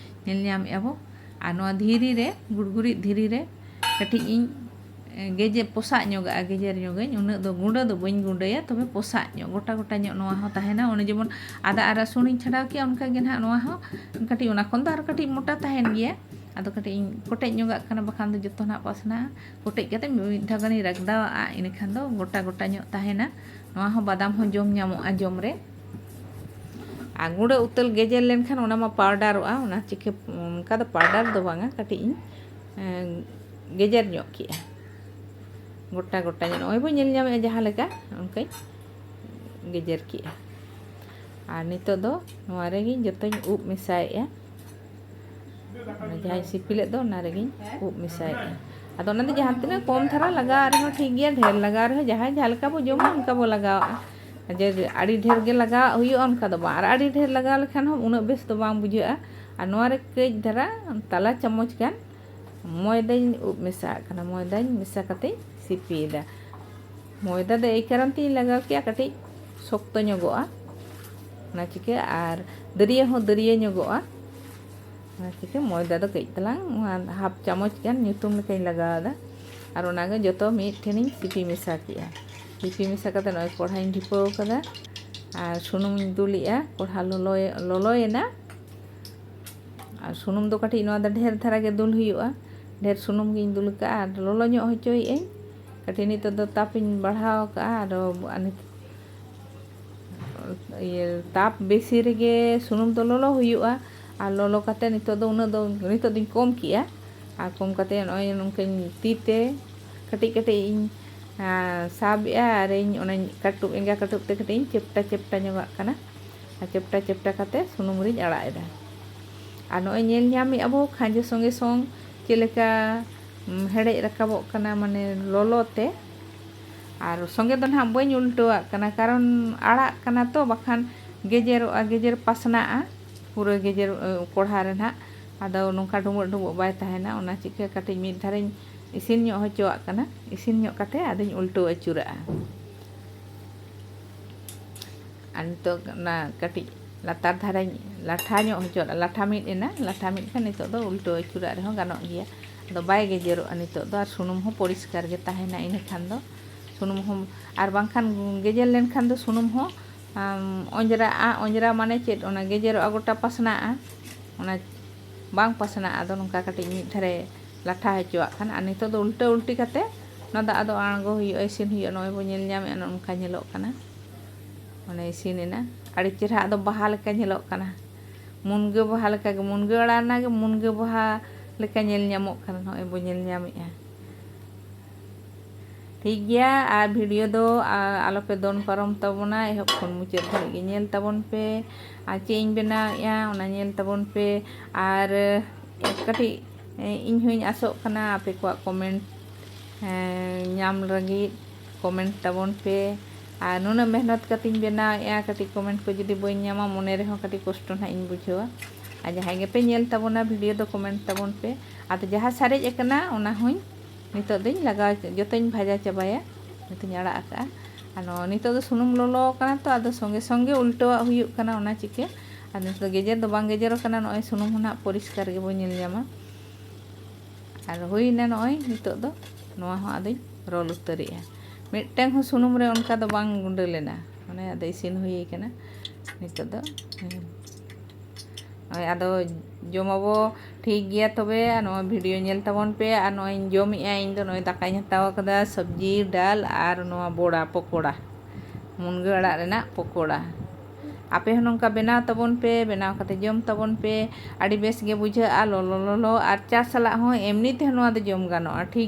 ᱧᱮᱞ ᱧᱟᱢᱮᱫᱼᱟ ᱵᱚ᱾ ᱟᱨ ᱱᱚᱣᱟ ᱫᱷᱤᱨᱤ ᱨᱮ, ᱜᱩᱲᱜᱩᱲᱤᱡ ᱫᱷᱤᱨᱤ ᱨᱮ ᱠᱟᱹᱴᱤᱡ ᱤᱧ, ᱮ, ᱜᱮᱡᱮ ᱯᱚᱥᱟᱜ ᱧᱚᱜᱟᱜᱼᱟ, ᱜᱮᱡᱮᱨ ᱧᱚᱜᱟᱹᱧ᱾ ᱩᱱᱟᱹᱜ ᱫᱚ ᱜᱩᱸᱰᱟᱹ ᱫᱚ ᱵᱟᱹᱧ ᱜᱩᱸᱰᱟᱹᱭᱟ, ᱛᱚᱵᱮ ᱯᱚᱥᱟᱜ ᱧᱚᱜ, ᱜᱚᱴᱟ ᱜᱚᱴᱟ ᱧᱚᱜ ᱱᱚᱣᱟ ᱦᱚᱸ ᱛᱟᱦᱮᱱᱟ᱾ ᱚᱱᱮ ᱡᱮᱢᱚᱱ ᱟᱫᱟ ᱟᱨ ᱨᱟᱹᱥᱩᱱᱤᱧ ᱪᱷᱟᱰᱟᱣ ᱠᱮᱜᱼᱟ, ᱚᱱᱠᱟ ᱜᱮ ᱱᱟᱦᱟᱜ ᱱᱚᱣᱟ ᱦᱚᱸ ᱠᱟᱹᱴᱤᱡ ᱚᱱᱟ ᱠᱷᱚᱱ ᱫᱚ ᱟᱨ ᱠᱟᱹᱴᱤᱡ ᱢᱚᱴᱟ ᱛᱟᱦᱮᱱ ᱜᱮᱭᱟ᱾ ᱟᱫᱚ ᱠᱟᱹᱴᱤᱡ ᱤᱧ ᱠᱚᱴᱮᱡ ᱧᱚᱜᱟᱜ ᱠᱟᱱᱟ, ᱵᱟᱠᱷᱟᱱ ᱫᱚ ᱡᱚᱛᱚ ᱱᱟᱦᱟᱜ ᱯᱟᱥᱱᱟᱜᱼᱟ᱾ ᱠᱚᱴᱮᱡ ᱠᱟᱛᱮ ᱢᱤᱫ ᱫᱷᱟᱣ ᱜᱟᱱᱤᱧ ᱨᱟᱜᱽᱫᱟᱣᱟᱜᱼᱟ, ᱤᱱᱟᱹᱠᱷᱟᱱ ᱫᱚ ᱜᱚᱴᱟ ᱜᱚᱴᱟ ᱧᱚᱜ ᱛᱟᱦᱮᱱᱟ᱾ ᱱᱚᱣᱟ ᱦᱚᱸ ᱵᱟᱫᱟᱢ ᱦᱚᱸ ᱡᱚᱢ ᱧᱟᱢᱚᱜᱼᱟ ᱡᱚᱢ ᱨᱮ᱾ ᱟᱨ ᱜᱩᱸᱰᱟᱹ ᱩᱛᱟᱹᱨ ᱜᱮᱡᱮᱨ ᱞᱮᱱᱠᱷᱟᱱ ᱚᱱᱟ ᱢᱟ ᱯᱟᱣᱰᱟᱨᱚᱜᱼᱟ, ᱚᱱᱟ ᱪᱤᱠᱟᱹ ᱚᱱᱠᱟ ᱫᱚ ᱯᱟᱣᱰᱟᱨ ᱫᱚ ᱵᱟᱝᱟ, ᱠᱟᱹᱴᱤᱡ ᱤᱧ, ᱮᱸ, ᱜᱮᱡᱮᱨ ᱧᱚᱜ ᱠᱮᱜᱼᱟ᱾ ᱜᱚᱴᱟ ᱜᱚᱴᱟ ᱧᱚᱜ, ᱱᱚᱜᱼᱚᱭ ᱵᱚᱱ ᱧᱮᱞ ᱧᱟᱢᱮᱫᱼᱟ ᱡᱟᱦᱟᱸ ᱞᱮᱠᱟ, ᱚᱱᱠᱟᱧ ᱜᱮᱡᱮᱨ ᱠᱮᱜᱼᱟ᱾ ᱟᱨ ᱱᱤᱛᱚᱜ ᱫᱚ ᱱᱚᱣᱟ ᱨᱮᱜᱮᱧ ᱡᱚᱛᱚᱧ ᱩᱵ ᱢᱮᱥᱟᱭᱮᱜᱼᱟ᱾ ᱚᱱᱟ ᱡᱟᱦᱟᱸᱧ ᱥᱤᱯᱤ ᱞᱮᱫ ᱫᱚ, ᱚᱱᱟ ᱨᱮᱜᱮᱧ ᱩᱵ ᱢᱮᱥᱟᱭᱮᱜᱼᱟ᱾ ᱟᱫᱚ ᱚᱱᱟ ᱫᱚ ᱡᱟᱦᱟᱸ ᱛᱤᱱᱟᱹᱜ ᱠᱚᱢ ᱫᱷᱟᱨᱟ ᱞᱟᱜᱟᱣ ᱨᱮᱦᱚᱸ ᱴᱷᱤᱠ ᱜᱮᱭᱟ, ᱰᱷᱮᱨ ᱞᱟᱜᱟᱣ ᱨᱮᱦᱚᱸ ᱡᱟᱦᱟᱸᱭ ᱡᱟᱦᱟᱸ ᱞᱮᱠᱟ ᱵᱚ ᱡᱚᱢᱟ ᱚᱱᱠᱟ ᱵᱚ ᱞᱟᱜᱟᱣᱟᱜᱼᱟ᱾ ᱡᱮ ᱟᱹᱰᱤ ᱰᱷᱮᱨ ᱜᱮ ᱞᱟᱜᱟᱣᱟᱜ ᱦᱩᱭᱩᱜᱼᱟ, ᱚᱱᱠᱟ ᱫᱚ ᱵᱟᱝ᱾ ᱟᱨ ᱟᱹᱰᱤ ᱰᱷᱮᱨ ᱞᱟᱜᱟᱣ ᱞᱮᱠᱷᱟᱱ ᱦᱚᱸ ᱩᱱᱟᱹᱜ ᱵᱮᱥ ᱫᱚ ᱵᱟᱝ ᱵᱩᱡᱷᱟᱹᱜᱼᱟ᱾ ᱟᱨ ᱱᱚᱣᱟ ᱨᱮ ᱠᱟᱹᱡ ᱫᱷᱟᱨᱟ ᱛᱟᱞᱟ ᱪᱟᱢᱚᱪ ᱜᱟᱱ ᱢᱚᱭᱫᱟᱧ ᱩᱵ ᱢᱮᱥᱟᱣᱟᱜ ᱠᱟᱱᱟ᱾ ᱢᱚᱭᱫᱟᱧ ᱢᱮᱥᱟ ᱠᱟᱛᱮᱧ ᱥᱤᱯᱤᱭᱮᱫᱟ᱾ ᱢᱚᱭᱫᱟ ᱫᱚ ᱮᱭ ᱠᱟᱨᱚᱱ ᱛᱮᱧ ᱞᱟᱜᱟᱣ ᱠᱮᱜᱼᱟ, ᱠᱟᱹᱴᱤᱡ ᱥᱚᱠᱛᱚ ᱧᱚᱜᱚᱜᱼᱟ, ᱚᱱᱟ ᱪᱤᱠᱟᱹ, ᱟᱨ ᱫᱟᱹᱨᱭᱟᱹ ᱦᱚᱸ ᱫᱟᱹᱨᱭᱟᱹ ᱧᱚᱜᱚᱜᱼᱟ᱾ ᱚᱱᱟ ᱪᱤᱠᱟᱹ ᱢᱚᱭᱫᱟ ᱫᱚ ᱠᱟᱹᱡ ᱛᱟᱞᱟᱝ, ᱚᱱᱟ ᱦᱟᱯ ᱪᱟᱢᱚᱪ ᱜᱟᱱ ᱧᱩᱛᱩᱢ ᱞᱮᱠᱟᱧ ᱞᱟᱜᱟᱣ ᱮᱫᱟ᱾ ᱟᱨ ᱚᱱᱟᱜᱮ ᱡᱚᱛᱚ ᱢᱤᱫ ᱴᱷᱮᱱᱤᱧ ᱥᱤᱯᱤ ᱢᱮᱥᱟ ᱠᱮᱜᱼᱟ᱾ ᱥᱤᱯᱤ ᱢᱮᱥᱟ ᱠᱟᱛᱮ ᱱᱚᱜᱼᱚᱭ ᱠᱚᱲᱦᱟᱧ ᱰᱷᱤᱯᱟᱹᱣ ᱠᱟᱫᱟ ᱟᱨ ᱥᱩᱱᱩᱢᱤᱧ ᱫᱩᱞᱮᱜᱼᱟ᱾ ᱠᱚᱲᱦᱟ ᱞᱚᱞᱚᱭ-, ᱞᱚᱞᱚᱭᱮᱱᱟ᱾ ᱟᱨ ᱥᱩᱱᱩᱢ ᱫᱚ ᱠᱟᱹᱴᱤᱡ ᱱᱚᱣᱟ ᱫᱚ ᱰᱷᱮᱨ ᱫᱷᱟᱨᱟ ᱜᱮ ᱫᱩᱞ ᱦᱩᱭᱩᱜᱼᱟ᱾ ᱰᱷᱮᱨ ᱥᱩᱱᱩᱢ ᱜᱤᱧ ᱫᱩᱞ ᱠᱟᱜᱼᱟ ᱟᱨ ᱞᱚᱞᱚ ᱧᱚᱜ ᱦᱚᱪᱚᱭᱮᱜᱼᱟᱹᱧ᱾ ᱠᱟᱹᱴᱤᱡ ᱱᱤᱛᱚᱜ ᱫᱚ ᱛᱟᱯᱤᱧ ᱵᱟᱲᱦᱟᱣ ᱠᱟᱜᱼᱟ᱾ ᱟᱨᱚ ᱟᱨ ᱱᱤᱛ-, ᱤᱭᱟᱹ, ᱛᱟᱯ ᱵᱮᱥᱤ ᱨᱮᱜᱮ ᱥᱩᱱᱩᱢ ᱫᱚ ᱞᱚᱞᱚ ᱦᱩᱭᱩᱜᱼᱟ᱾ ᱟᱨ ᱞᱚᱞᱚ ᱠᱟᱛᱮ ᱱᱤᱛᱚᱜ ᱫᱚ ᱩᱱᱟᱹᱜ ᱫᱚ, ᱱᱤᱛᱚᱜ ᱫᱚᱧ ᱠᱚᱢ ᱠᱮᱜᱼᱟ᱾ ᱟᱨ ᱠᱚᱢ ᱠᱟᱛᱮ ᱱᱚᱜᱼᱚᱭ ᱱᱚᱝᱠᱟᱧ ᱛᱤ ᱛᱮ ᱠᱟᱹᱴᱤᱡ ᱠᱟᱹᱴᱤᱡ ᱤᱧ, ᱟᱸ, ᱥᱟᱵᱮᱜᱼᱟ᱾ ᱟᱨᱤᱧ ᱚᱱᱟᱧ ᱠᱟᱹᱴᱩᱵ, ᱮᱸᱜᱟ ᱠᱟᱹᱴᱩᱵ ᱛᱮ ᱠᱟᱹᱴᱤᱡ ᱤᱧ ᱪᱮᱯᱴᱟ ᱪᱮᱯᱴᱟ ᱧᱚᱜᱟᱜ ᱠᱟᱱᱟ᱾ ᱟᱨ ᱪᱮᱯᱴᱟ ᱪᱮᱯᱴᱟ ᱠᱟᱛᱮ ᱥᱩᱱᱩᱢ ᱨᱤᱧ ᱟᱲᱟᱜ ᱮᱫᱟ᱾ ᱟᱨ ᱱᱚᱜᱼᱚᱭ ᱧᱮᱞ ᱧᱟᱢᱮᱜᱼᱟ ᱵᱚ ᱠᱷᱟᱸᱡᱚ ᱥᱚᱸᱜᱮ ᱥᱚᱝ ᱪᱮᱫ ᱞᱮᱠᱟ, ᱩᱢ, ᱦᱮᱰᱮᱡ ᱨᱟᱠᱟᱵᱚᱜ ᱠᱟᱱᱟ, ᱢᱟᱱᱮ ᱞᱚᱞᱚ ᱛᱮ᱾ ᱟᱨ ᱥᱚᱸᱜᱮ ᱫᱚ ᱱᱟᱦᱟᱜ ᱵᱟᱹᱧ ᱩᱞᱴᱟᱹᱣᱟᱜ ᱠᱟᱱᱟ, ᱠᱟᱨᱚᱱ ᱟᱲᱟᱜ ᱠᱟᱱᱟ ᱛᱚ, ᱵᱟᱠᱷᱟᱱ ᱜᱮᱡᱮᱨᱚᱜᱼᱟ, ᱜᱮᱡᱮᱨ ᱯᱟᱥᱱᱟᱜᱼᱟ ᱯᱩᱨᱟᱹ ᱜᱮᱡᱮᱨ, ᱮ, ᱠᱚᱲᱦᱟ ᱨᱮ ᱱᱟᱦᱟᱜ᱾ ᱟᱫᱚ ᱱᱚᱝᱠᱟ ᱰᱩᱸᱵᱩᱜ ᱰᱩᱸᱵᱩᱜ ᱵᱟᱭ ᱛᱟᱦᱮᱱᱟ, ᱚᱱᱟ ᱪᱤᱠᱟᱹ ᱠᱟᱹᱴᱤᱡ ᱢᱤᱫ ᱫᱷᱟᱨᱮᱧ ᱤᱥᱤᱱ ᱧᱚᱜ ᱦᱚᱪᱚᱣᱟᱜ ᱠᱟᱱᱟ᱾ ᱤᱥᱤᱱ ᱧᱚᱜ ᱠᱟᱛᱮ ᱟᱫᱚᱧ ᱩᱞᱴᱟᱹᱣ ᱟᱹᱪᱩᱨᱟᱜᱼᱟ᱾ ᱟᱨ ᱱᱤᱛᱚᱜ ᱚᱱᱟ ᱠᱟᱹᱴᱤᱡ ᱞᱟᱛᱟᱨ ᱫᱷᱟᱨᱮᱧ ᱞᱟᱴᱷᱟ ᱧᱚᱜ ᱦᱚᱪᱚᱣᱟᱜᱼᱟ, ᱞᱟᱴᱷᱟ ᱢᱤᱫ ᱮᱱᱟ᱾ ᱞᱟᱴᱷᱟ ᱢᱤᱫ ᱠᱷᱟᱱ ᱱᱤᱛᱚᱜ ᱫᱚ ᱩᱞᱴᱟᱹᱣ ᱟᱹᱪᱩᱨᱟᱜ ᱨᱮᱦᱚᱸ ᱜᱟᱱᱚᱜ ᱜᱮᱭᱟ, ᱟᱫᱚ ᱵᱟᱭ ᱜᱮᱡᱮᱨᱚᱜᱼᱟ ᱱᱤᱛᱚᱜ ᱫᱚ᱾ ᱟᱨ ᱥᱩᱱᱩᱢ ᱦᱚᱸ ᱯᱚᱨᱤᱥᱠᱟᱨ ᱜᱮ ᱛᱟᱦᱮᱱᱟ ᱤᱱᱟᱹ ᱠᱷᱟᱱ ᱫᱚ᱾ ᱥᱩᱱᱩᱢ ᱦᱚᱸ, ᱟᱨ ᱵᱟᱝᱠᱷᱟᱱ ᱜᱮᱡᱮᱨ ᱞᱮᱱᱠᱷᱟᱱ ᱫᱚ ᱥᱩᱱᱩᱢ ᱦᱚᱸ, ᱟᱢ, ᱚᱸᱡᱽᱨᱟᱜᱼᱟ᱾ ᱚᱸᱡᱽᱨᱟ ᱢᱟᱱᱮ ᱪᱮᱫ? ᱚᱱᱟ ᱜᱮᱡᱮᱨᱚᱜᱼᱟ, ᱜᱚᱴᱟ ᱯᱟᱥᱱᱟᱜᱼᱟ, ᱚᱱᱟ ᱵᱟᱝ ᱯᱟᱥᱱᱟᱜᱼᱟ᱾ ᱟᱫᱚ ᱱᱚᱝᱠᱟ ᱠᱟᱹᱴᱤᱡ ᱢᱤᱫ ᱫᱷᱟᱨᱮ ᱞᱟᱴᱷᱟ ᱦᱚᱪᱚᱣᱟᱜ ᱠᱷᱟᱱ᱾ ᱟᱨ ᱱᱤᱛᱚᱜ ᱫᱚ ᱩᱞᱴᱟᱹ ᱩᱞᱴᱤ ᱠᱟᱛᱮ ᱚᱱᱟ ᱫᱚ ᱟᱫᱚ ᱟᱬᱜᱚ ᱦᱩᱭᱩᱜᱼᱟ, ᱤᱥᱤᱱ ᱦᱩᱭᱩᱜᱼᱟ᱾ ᱱᱚᱜᱼᱚᱭ ᱵᱚ ᱧᱮᱞ ᱧᱟᱢᱮᱫᱼᱟ, ᱱᱚᱜᱼᱚ ᱱᱚᱝᱠᱟ ᱧᱮᱞᱚᱜ ᱠᱟᱱᱟ᱾ ᱚᱱᱮ ᱤᱥᱤᱱ ᱮᱱᱟ, ᱟᱹᱰᱤ ᱪᱮᱨᱦᱟ ᱟᱫᱚ ᱵᱟᱦᱟ ᱞᱮᱠᱟ ᱧᱮᱞᱚᱜ ᱠᱟᱱᱟ, ᱢᱩᱱᱜᱟᱹ ᱵᱟᱦᱟ ᱞᱮᱠᱟ ᱜᱮ, ᱢᱩᱱᱜᱟᱹ ᱟᱲᱟᱜ ᱨᱮᱱᱟᱜ ᱜᱮ ᱢᱩᱱᱜᱟᱹ ᱵᱟᱦᱟ ᱞᱮᱠᱟ ᱧᱮᱞ ᱧᱟᱢᱚᱜ ᱠᱟᱱᱟ᱾ ᱱᱚᱜᱼᱚᱭ ᱵᱚ ᱧᱮᱞ ᱧᱟᱢᱮᱫᱼᱟ᱾ ᱴᱷᱤᱠ ᱜᱮᱭᱟ, ᱟᱨ video ᱫᱚ, ᱟ, ᱟᱞᱚᱯᱮ ᱫᱚᱱ ᱯᱟᱨᱚᱢ ᱛᱟᱵᱚᱱᱟ, ᱮᱦᱚᱵ ᱠᱷᱚᱱ ᱢᱩᱪᱟᱹᱫ ᱫᱷᱟᱹᱵᱤᱡ ᱜᱮ ᱧᱮᱞ ᱛᱟᱵᱚᱱ ᱯᱮ᱾ ᱟᱨ ᱪᱮᱫ ᱤᱧ ᱵᱮᱱᱟᱣᱮᱫᱼᱟ, ᱚᱱᱟ ᱧᱮᱞ ᱛᱟᱵᱚᱱ ᱯᱮ᱾ ᱟᱨ, ᱮ, ᱠᱟᱹᱴᱤᱡ, ᱮ, ᱤᱧ ᱦᱚᱸᱧ ᱟᱥᱚᱜ ᱠᱟᱱᱟ ᱟᱯᱮ ᱠᱚᱣᱟᱜ comment, ᱮ, ᱧᱟᱢ ᱞᱟᱹᱜᱤᱫ᱾ Comment ᱛᱟᱵᱚᱱ ᱯᱮ᱾ ᱟᱨ ᱱᱩᱱᱟᱹᱜ ᱢᱮᱦᱱᱚᱛ ᱠᱟᱛᱮᱧ ᱵᱮᱱᱟᱣᱮᱫᱼᱟ, ᱠᱟᱹᱴᱤᱡ ᱠᱚᱢᱮᱱᱴ ᱠᱚ ᱡᱩᱫᱤ ᱵᱟᱹᱧ ᱧᱟᱢᱟ, ᱢᱚᱱᱮ ᱨᱮᱦᱚᱸ ᱠᱟᱹᱴᱤᱡ ᱠᱚᱥᱴᱚ ᱱᱟᱦᱟᱜ ᱤᱧ ᱵᱩᱡᱷᱟᱹᱣᱟ᱾ ᱟᱨ ᱡᱟᱦᱟᱸᱭ ᱜᱮᱯᱮ ᱧᱮᱞ ᱛᱟᱵᱚᱱᱟ ᱵᱷᱤᱰᱤᱭᱳ ᱫᱚ, ᱠᱚᱢᱮᱱᱴ ᱛᱟᱵᱚᱱ ᱯᱮ᱾ ᱟᱫᱚ ᱡᱟᱦᱟᱸ ᱥᱟᱨᱮᱡ ᱟᱠᱟᱱᱟ ᱚᱱᱟ ᱦᱚᱸᱧ ᱱᱤᱛᱚᱜ ᱫᱚᱧ ᱞᱟᱜᱟᱣ, ᱡᱚᱛᱚᱧ ᱵᱷᱟᱡᱟ ᱪᱟᱵᱟᱭᱟ, ᱡᱚᱛᱚᱧ ᱟᱲᱟᱜ ᱟᱠᱟᱜᱼᱟ᱾ ᱟᱨ ᱱᱚᱣᱟ ᱱᱤᱛᱚᱜ ᱫᱚ ᱥᱩᱱᱩᱢ ᱞᱚᱞᱚ ᱟᱠᱟᱱᱟ ᱛᱚ, ᱟᱫᱚ ᱥᱚᱸᱜᱮ ᱥᱚᱸᱜᱮ ᱩᱞᱴᱟᱹᱣᱟᱜ ᱦᱩᱭᱩᱜ ᱠᱟᱱᱟ, ᱚᱱᱟ ᱪᱤᱠᱟᱹ᱾ ᱟᱨ ᱱᱤᱛᱚᱜ ᱫᱚ ᱜᱮᱡᱮᱨ ᱫᱚ ᱵᱟᱝ ᱜᱮᱡᱮᱨ ᱟᱠᱟᱱᱟ, ᱱᱚᱜᱼᱚᱭ ᱥᱩᱱᱩᱢ ᱦᱚᱸ ᱱᱟᱦᱟᱜ ᱯᱚᱨᱤᱥᱠᱟᱨ ᱜᱮᱵᱚᱱ ᱧᱮᱞ ᱧᱟᱢᱟ᱾ ᱟᱨ ᱦᱩᱭᱱᱟ ᱱᱚᱜᱼᱚᱭ ᱱᱤᱛᱚᱜ ᱫᱚ ᱱᱚᱣᱟ ᱦᱚᱸ ᱟᱫᱚᱧ ᱨᱳᱞ ᱩᱛᱟᱹᱨᱮᱜᱼᱟ᱾ ᱢᱤᱫᱴᱟᱝ ᱦᱚᱸ ᱥᱩᱱᱩᱢ ᱨᱮ ᱚᱱᱠᱟ ᱫᱚ ᱵᱟᱝ ᱜᱩᱸᱰᱟᱹ ᱞᱮᱱᱟ, ᱢᱟᱱᱮ ᱟᱫᱚ ᱤᱥᱤᱱ ᱦᱩᱭ ᱠᱟᱱᱟ ᱱᱤᱛᱚᱜ ᱫᱚ᱾ ᱦᱮᱸ᱾ ᱱᱚᱜᱼᱚᱭ ᱟᱫᱚ ᱡᱚᱢᱟᱵᱚ᱾ ᱴᱷᱤᱠ ᱜᱮᱭᱟ ᱛᱚᱵᱮ, ᱟᱨ ᱱᱚᱣᱟ ᱵᱷᱤᱰᱤᱭᱳ ᱧᱮᱞ ᱛᱟᱵᱚᱱ ᱯᱮ᱾ ᱟᱨ ᱱᱚᱜᱼᱚᱭ ᱤᱧ ᱡᱚᱢᱮᱜᱼᱟ, ᱤᱧ ᱫᱚ ᱱᱚᱜᱼᱚᱭ ᱫᱟᱠᱟᱧ ᱦᱟᱛᱟᱣ ᱠᱟᱫᱟ, ᱥᱚᱵᱽᱡᱤ, ᱰᱟᱞ ᱟᱨ ᱱᱚᱣᱟ ᱵᱚᱲᱟ ᱯᱚᱠᱚᱲᱟ, ᱢᱩᱱᱜᱟᱹ ᱟᱲᱟᱜ ᱨᱮᱱᱟᱜ ᱯᱚᱠᱚᱲᱟ᱾ ᱟᱯᱮ ᱦᱚᱸ ᱱᱚᱝᱠᱟ ᱵᱮᱱᱟᱣ ᱛᱟᱵᱚᱱ ᱯᱮ, ᱵᱮᱱᱟᱣ ᱠᱟᱛᱮ ᱡᱚᱢ ᱛᱟᱵᱚᱱ ᱯᱮ᱾ ᱟᱹᱰᱤ ᱵᱮᱥ ᱜᱮ ᱵᱩᱡᱷᱟᱹᱜᱼᱟ, ᱞᱚᱞᱚ ᱞᱚᱞᱚ, ᱟᱨ ᱪᱟ ᱥᱟᱞᱟᱜ ᱦᱚᱸ ᱮᱢᱱᱤ ᱛᱮᱦᱚᱸ ᱱᱚᱣᱟ ᱫᱚ ᱡᱚᱢ ᱜᱟᱱᱚᱜᱼᱟ᱾ ᱴᱷᱤᱠ